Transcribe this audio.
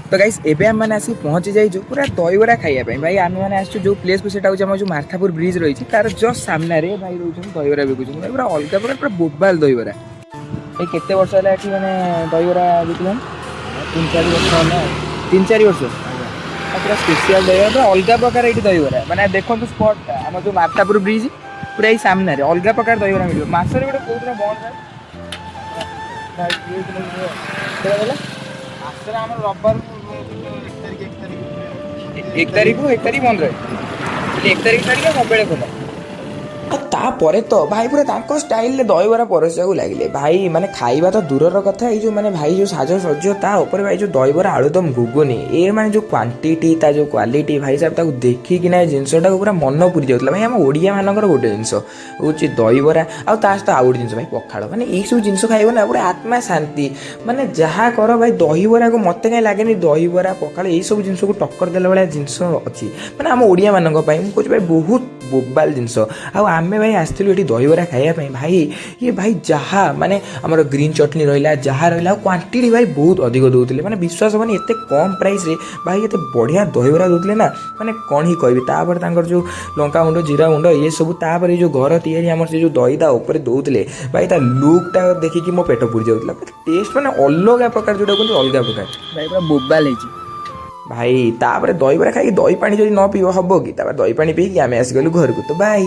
ତ ଗାଇସ୍, ଏବେ ଆମେ ଆସିକି ପହଞ୍ଚି ଯାଇଛୁ ପୁରା ଦହିବରା ଖାଇବା ପାଇଁ। ଭାଇ, ଆମେ ଆସିଛୁ ଯେଉଁ ପ୍ଲେସ୍କୁ, ସେଇଟା ହେଉଛି ଆମର ଯେଉଁ ମାର୍ଥାପୁର ବ୍ରିଜ୍ ରହିଛି, ତାର ଜଷ୍ଟ ସାମ୍ନାରେ ଭାଇ ରହୁଛନ୍ତି, ଦହିବରା ବିକୁଛନ୍ତି। ଭାଇ, ପୁରା ଅଲଗା ପ୍ରକାର, ପୁରା ବୋବାଲ ଦହିବରା। ଭାଇ, କେତେ ବର୍ଷ ହେଲା ଏଠି ମାନେ ଦହିବରା ବିକିଲେଣି? 3-4 ବର୍ଷ ହେଲା। 3-4 ବର୍ଷ। ଆଉ ପୁରା ସ୍ପେସିଆଲ ଦହିବରା, ପୁରା ଅଲଗା ପ୍ରକାର ଏଇଠି ଦହିବରା। ମାନେ ଦେଖନ୍ତୁ ସ୍ପଟ୍ଟା, ଆମର ଯେଉଁ ମାର୍ଥାପୁର ବ୍ରିଜ୍ ପୁରା ଏଇ ସାମ୍ନାରେ ଅଲଗା ପ୍ରକାର ଦହିବରା ମିଳିବ। ମାସରେ ଗୋଟେ କୋଉ ଦିନ ବନ୍ଦ ଥାଏ? କେତେ କହିଲେ? ମାସରେ ଆମର ରବିବାର 1 ତାରିଖ, 1 ତାରିଖ। 1 ତାରିଖକୁ 1 ତାରିଖ ବନ୍ଦ ରହେ, 1 ତାରିଖ ଛାଡ଼ିକି ଆଉ ସବୁବେଳେ ଖୋଲା। ଆଉ ତାପରେ ତ ଭାଇ ପୁରା ତାଙ୍କ ଷ୍ଟାଇଲରେ ଦହିବରା ପରସିବାକୁ ଲାଗିଲେ। ଭାଇ, ମାନେ ଖାଇବା ତ ଦୂରର କଥା, ଏଇ ଯେଉଁ ମାନେ ଭାଇ ଯେଉଁ ସାଜସଜ୍ଜ, ତା ଉପରେ ଭାଇ ଯେଉଁ ଦହିବରା, ଆଳୁଦମ, ଘୁଗୁନି, ଏ ମାନେ ଯେଉଁ କ୍ୱାଣ୍ଟିଟି, ତା ଯେଉଁ କ୍ୱାଲିଟି, ଭାଇ ସାହେବ, ତାକୁ ଦେଖିକିନା ଏ ଜିନିଷଟାକୁ ପୁରା ମନ ପୁରି ଯାଉଥିଲା। ଭାଇ, ଆମ ଓଡ଼ିଆମାନଙ୍କର ଗୋଟେ ଜିନିଷ ହେଉଛି ଦହିବରା, ଆଉ ତା ସହିତ ଆଉ ଗୋଟେ ଜିନିଷ ଭାଇ ପଖାଳ। ମାନେ ଏଇସବୁ ଜିନିଷ ଖାଇବ ନା, ପୁରା ଆତ୍ମା ଶାନ୍ତି। ମାନେ ଯାହା କର ଭାଇ, ଦହିବରାକୁ ମୋତେ କାହିଁ ଲାଗେନି ଦହିବରା, ପଖାଳ ଏଇସବୁ ଜିନିଷକୁ ଟକ୍କର ଦେଲା ଭଳିଆ ଜିନିଷ ଅଛି। ମାନେ ଆମ ଓଡ଼ିଆମାନଙ୍କ ପାଇଁ ମୁଁ କହୁଛି ଭାଇ, ବହୁତ ବୋବାଲ ଜିନିଷ। ଆଉ ଆମେ ଭାଇ ଆସିଥିଲୁ ଏଠି ଦହିବରା ଖାଇବା ପାଇଁ। ଭାଇ, ଇଏ ଭାଇ ଯାହା ମାନେ ଆମର ଗ୍ରୀନ୍ ଚଟଣି ରହିଲା, ଯାହା ରହିଲା, ଆଉ କ୍ୱାଣ୍ଟିଟି ଭାଇ ବହୁତ ଅଧିକ ଦେଉଥିଲେ। ମାନେ ବିଶ୍ୱାସ ହେବନି, ଏତେ କମ୍ ପ୍ରାଇସ୍ରେ ଭାଇ ଏତେ ବଢ଼ିଆ ଦହିବରା ଦେଉଥିଲେ ନା, ମାନେ କ'ଣ ହିଁ କହିବି। ତାପରେ ତାଙ୍କର ଯେଉଁ ଲଙ୍କା ଗୁଣ୍ଡ, ଜିରା ଗୁଣ୍ଡ, ଇଏ ସବୁ, ତାପରେ ଏଇ ଯେଉଁ ଘର ତିଆରି ଆମର ସେ ଯେଉଁ ଦହିଟା ଉପରେ ଦେଉଥିଲେ ଭାଇ, ତା ଲୁକ୍ଟା ଦେଖିକି ମୋ ପେଟ ପୁରି ଯାଉଥିଲା। ଟେଷ୍ଟ ମାନେ ଅଲଗା ପ୍ରକାର, ଯେଉଁଟା କୁହନ୍ତି ଅଲଗା ପ୍ରକାର। ଭାଇ, ପୁରା ବୋବାଲ ହେଇଛି ଭାଇ। ତାପରେ ଦହିବରା ଖାଇକି ଦହି ପାଣି ଯଦି ନ ପିଇବ ହବ କି? ତାପରେ ଦହି ପାଣି ପିଇକି ଆମେ ଆସିଗଲୁ ଘରକୁ। ତ ବାଇ।